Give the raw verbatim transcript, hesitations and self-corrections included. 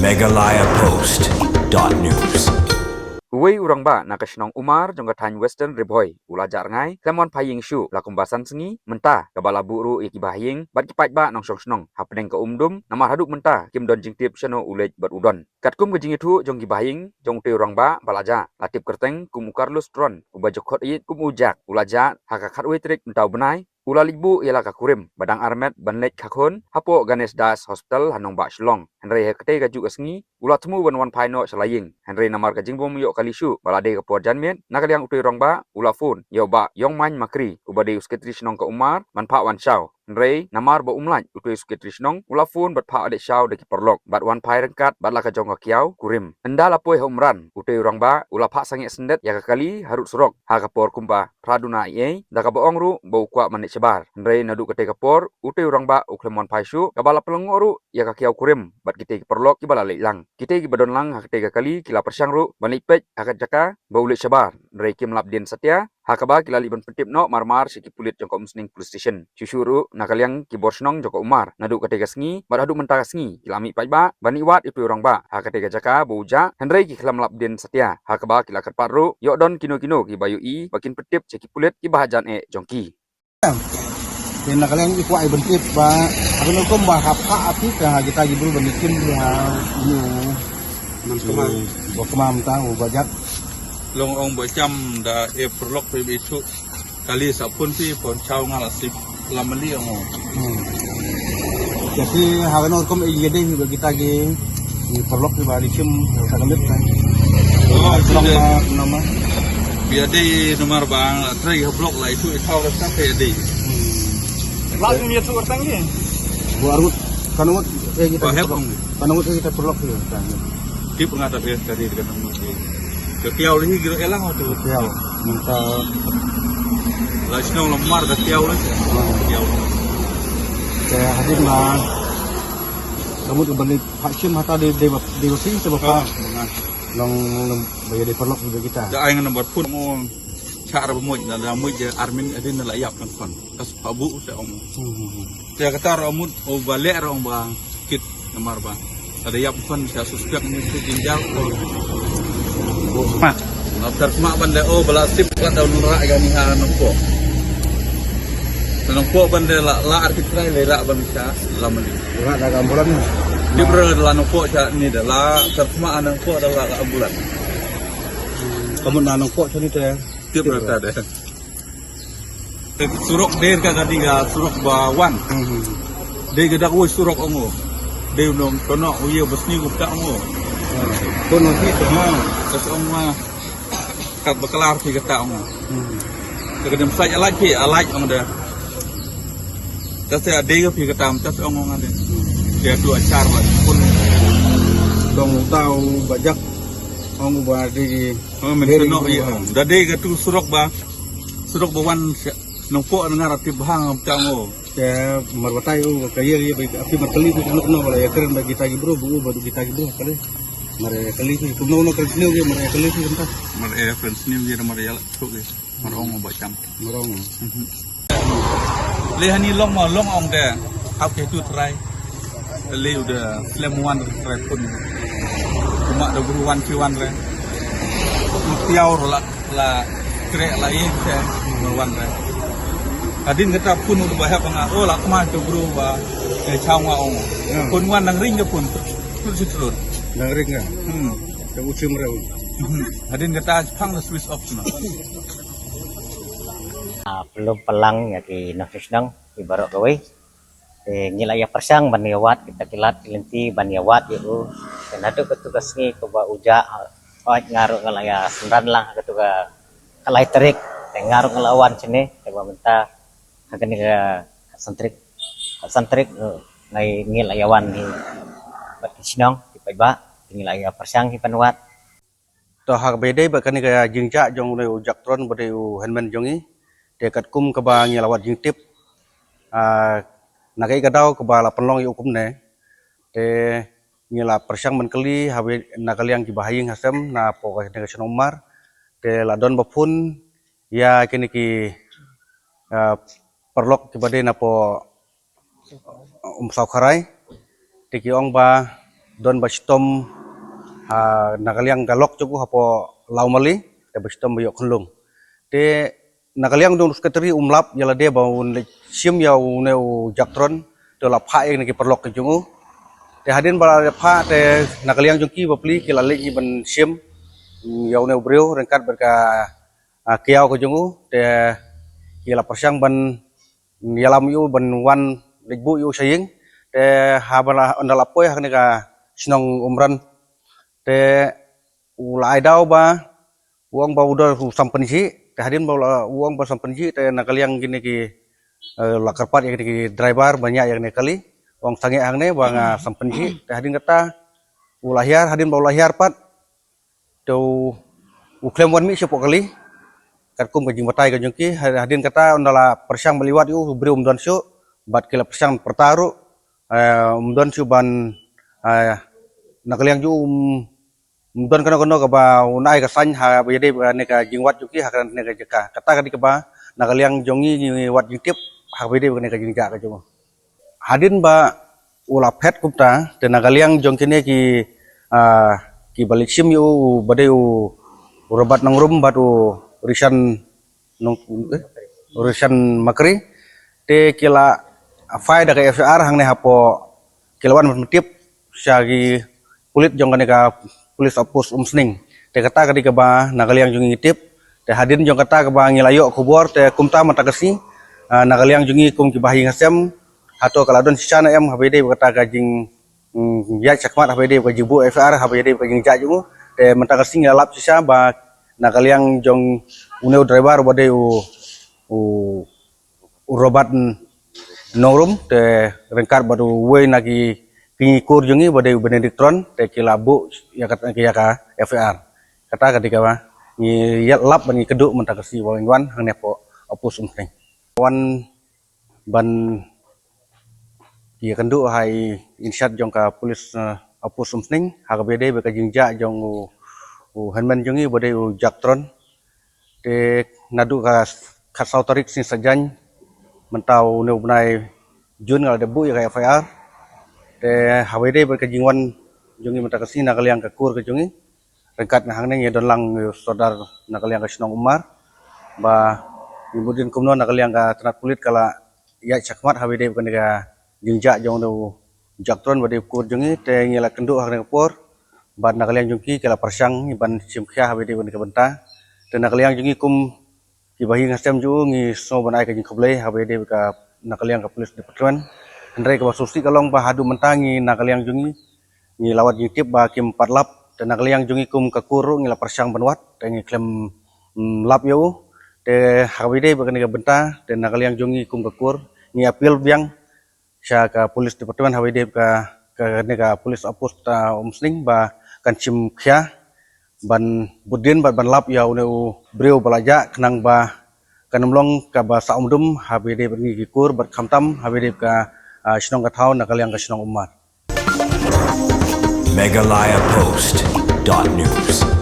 Meghalaya Post dot news. Uwei u rangbah na ka shnong Umar jong ka thaiñ Western Ri Bhoi u la jah rngai khlem wan phai ïing shuh la kumba san sngi mynta, kaba la buh ruh ïa ki bahaïing bad ki paidbah nongshong shnong hapdeng ka umdum, namar haduh mynta kim don jingtip shano u leit bad u don. Katkum ka jingïathuh jong ki bahaïing jong utei u rangbah ba la jah, la tip kyrteng kum u Carlos Tron uba ju khot ïeit kum u Jack, u la jah ha ka khatwei tarik mynta u bnai. U la leit buh ïa la ka kurim ba dang armet ban leit kha khun hapoh Ganesh Das Hospital ha nongbah Shillong. Hynrei ha katei ka juh ka sngi u la thmu ban wan phai noh sha la ïing. Hynrei namar ka jingbym ïoh kali shuh ba la dei ka por janmiet, na ka liang utei u rangbah u la phone ïa u Bah Yongmain Makri uba dei u sekretari shnong ka Umar ban phah wan shaw. Hynrei namar ba um lait, utei u sekretari shnong u la phone bad phah wan shaw da ki paralok bad wan phai ryngkat bad la ka jong ka kiaw kurim. Ynda la poi ha Umran, utei u rangbah u la phah sangeh syndet ïa ka kali harud surok ha ka por kumba phra duna eiei, da kaba ong ruh ba u kwah ban leit shabar. Hynrei naduh katei ka por utei u rangbah u khlem wan phai shuh, kaba la pynlyngngoh ruh ïa ka kiaw kurim bad kitei ki paralok kiba la leit lang. Kitei kiba don lang ha katei ka kali ki la pyrshang ruh ban leit peit ha ka jaka ba u leit shabar, hynrei kim lap dien satia, ha kaba ki la leit ban pyntip noh mar mar sha ki pulit jong ka Umsning Police Station. Shuh shuh ruh na ka liang ki bor shnong jong ka Umar, naduh katei ka sngi bad haduh mynta ka sngi ki la mih paidbah ban ïa wad ïa utei u rangbah ha katei ka jaka ba u jah, hynrei ki khlem lap dien satia, ha kaba ki la kyrpad ruh ïoh don kino kino kiba ïohi ba kin pyntip sha ki pulit kiba hajan eh jong ki. Te na ka liang i kwah i ban tip ba ha kano kum ba hap ha api ka ha kita ki bru ban ïakim ha ïa u man kma, ba kma mynta u Bah Jack. Long ong ba cham da e paralok phi ba ithuh kali sa phone phi, phone shaw nga la sip la mali ong. Hmm. Jadi ha kano kum i ïadei ba kita ki paralok phi ba ïakim sa ka lip ka. Oh, long sida ba nama. Ïadei namar ba nga la trai ha block la ithuh i thaw rasa ka ïadei. Hmm. Block ni ithuh rasa ni. Buat arut, kano ngut eh kita. Ba hep paralok. Ong. Kano ngut eh kita paralok ni. Tip nga ta bes tadi dekat nama. Ka kiaw lagi kira elang tu. Kiaw. Minta la shnong lamar ka kiaw la. Hmm. Kiaw. Ka hadin ma. Kamu tu balik Pak Shim hata di di di di tu ba. Oh, pa. Nang nang bayar di paralok juga kita. Da ai ngan nomor phone mo. Chak ra ba muid na da muid je armin adin la ïap kan kon. Kas pa bu sa ong. Hmm, hmm, hmm. Te kata ra mut u ba leh ra ong ba kit namar ba. Ada ïap kon sa suspek ni tu jinjal ko. Ma. Nap tar sma ban de o ba la sip ka da nura ga ni ha nongpo. Nongpo ban de la la ar kit trai le ra ban sa la mali. Ra da ambulan. Ni bro la nongpo cha ni da la tar sma nongpo da la ambulan. Kamu na nongpo cha ni te. Tip ra ta de. Surok der ka kadi ka surok ba wan. Hmm. Der ka dak woi surok ongo. Der u nong kono u ye ba sni ku ta ongo. Hmm. Kono si kono. Kas ong ma. Kat ba klar phi kata ongo. Hmm. Ka dem sai alai phi alai ong da. Kasi ada ka phi kata am tas ong ong ada. Dia tu acar ba pun. Dong tau bajak ong ba di. Oh, men der no i ong. Da der ka tu surok ba. Surok ba wan nongpo ngar ati bhang am tang o. Te mar batai u ka ye ye ba api mar kali ku nok no wala ya kren ba kita ki bro bu ba kita ki bro kali. Mar kali ku ku no no kren sniu ye mar kali ku enta. Mar e kren sniu ye mar ya la tu ye. Mar ong ba cham. Mar ong. Mhm. Le hani long ma long ong de. Hap ke tu trai. Liu de slem wan re pun. Kuma de guru wan ki wan re. Tiaw ro la la kre la ye ke wan re. Hadin kata pun u ba hep nga o la kuma tu guru ba ke chaw nga ong. Hmm. Pun wan nang ring ke pun. Tu si telur. Nang ring ke. Hmm. Ke usim re. Hmm. Hadin kata pang le switch off na. Ah, perlu pelang ya ki nong shnong ki baroh kawei. Te ngi la ïa pyrshang ban ïa wad kita ki lad ki lynti ban ïa wad ïa u. Te naduh katu ka sngi kaba u jah, hooid nga ruh nga la ïa synran lang ha katu ka lai tarik. Te nga ruh nga la wan shane, te ba mynta ha kane ka san tarik, san tarik, eh, ngi la ïa wan hi bad ki shnong ki paidbah, te ngi la ïa pyrshang hi ban wad. To ha kaba ïadei bad kane ka jingjah jong une u Jack Tron ba dei u henmen jong ngi. Te katkum kaba ngi la wad jingtip, ah, na kaei ka daw kaba la pynlong ïa u kumne. Te ngi la pyrshang ban kylli haba na ka liang kiba ha ïing ha sem na poh kane ka shnong Umar. Te la don ba phone ïa kine ki, ah, paralok kiba dei na poh Umsawkharai. Te ki ong ba Don ba shitom ha na ka liang ka lok jong u hapoh Lawmali, te ba shitom ba ïoh khunlung. Te na ka liang jong u secretary um lap ïa lade ba un leit shim ïa une u Jack Tron, te la phah ïa kine ki paralok ki jong u. Te hadien ba la phah te na ka liang jong ki bapli ki la leit hi ban shim, mm, ïa une u briew ryngkat bad ka, ah, kiaw ka jong u, te ki la pyrshang ban ïalam ïa u ban wan leit buh ïa u sha ïing. Te haba la, ynda la poi ha kane ka shnong Umran, te u la ai daw ba u ong ba u dei u sam pynjih. Te hadien ba u la, u ong ba sam pynjih, te na ka liang kine ki, eh, la kyrpad ïa kine ki driver ba ñiah ïa kane kali, u ong sangeh hangne ba nga sam pynjih. Te hadien kata u la hiar, hadien ba u la hiar pat te u, u khlem wan mih sha pok kali. Katkum ka jingbatai ka jong ki, ha-, hadien kata ynda la pyrshang ban leit wad ïa u, u briew um don shuh, bad ki la pyrshang pyrta ruh, eh, um don shuh ban, eh, na ka liang jong u um, um don kano kano kaba un ai ka sign haba ïadei bad kane ka jingwad jong ki ha kane ka jaka. Kata ka dei kaba na ka liang jong ngi ngi wad jingtip haba ïadei bad kane ka jingjah ka jong u. Hadien ba u la phet kumta, te na ka liang jong kine ki, ah, ki ba leit shim ïa u, u ba dei u, u Robert Nongrum bad u Rishan Nong, eh, Rishan Makri, te ki la file da ka F I R hangne hapoh, ki la wan ban tip sha ki pulit jong kane ka Police Outpost Umsning. Te kata ka dei kaba na ka liang jong ngi ngi tip. Te hadien jong kata kaba ngi la ïoh khubor, te kumta mynta ka sngi, ah, na ka liang jong ngi kum ki bahaïing hasem, hato ka la don shisha ne em haba ïadei bad kata ka jing, mm, ïaid shakhmat haba ïadei bad ka jingbuh F I R haba ïadei bad ka jingjah jong u. Te mynta ka sngi ngi la lap shisha ba na ka liang jong une u driver ba dei u, u u Robert Nongrum, te ryngkat bad uwei na ki, ki kur jong ngi ba dei u Benedict Tron, te ki la buh ïa ka, ïa ka F I R. Kata ka dei kaba ngi ïa lap bad ngi kynduh mynta ka sngi ba ngi wan hangne hapoh Outpost Umsning. Wan ban ïa kynduh ha i in charge jong ka police, eh, Outpost Umsning ha kaba ïadei bad ka jingjah jong u, u hynmen jong ngi ba dei u Jack Tron. Te naduh ka khatsaw tarik sngi Saitjaiñ mynta une u bnai Jun nga la dep buh ïa ka F I R. Te haba ïadei bad ka jingwan jong ngi mynta ka sngi na ka liang ka kur ka jong ngi, ryngkat nga hangne ngi don lang ïa u Sordar na ka liang ka shnong Umar, ba ngi mutdur kumno na ka liang ka tnat pulit ka la ïaid shakhmat haba ïadei bad kane ka jingjah jong une u Jack Tron ba dei u kur jong ngi, te ngi la kynduh ha kane ka por bad na ka liang jong ki ki la pyrshang ngi ban shim khia haba ïadei bad kane ka bynta. Te na ka liang jong ngi kum ki bahaïing hasem jong u ngi sngew ban ai ka jingkhublei haba ïadei bad ka na ka liang ka police department. Hynrei kaba sngewsih ka long ba haduh mynta ngi na ka liang jong ngi ngi la wad jingtip ba kim pat lap, te na ka liang jong ngi kum ka kur ruh ngi la pyrshang ban wad te ngi khlem, mm, lap ïa u. Te haba ïadei bad kane ka bynta, te na ka liang jong ngi kum ka kur ngi appeal biang sha ka police department haba ïadei bad ka, ka, kane ka police outpost, ah, Umsning ba kan shim khia ban bud dien bad ban lap ïa une u briew ba la jah khnang ba kan ym long kaba sah umdum haba ïadei bad ngi ki kur bad khamtam haba ïadei bad ka, ah, shnong ka thaw na ka liang ka shnong Umar. Meghalaya Post dot news.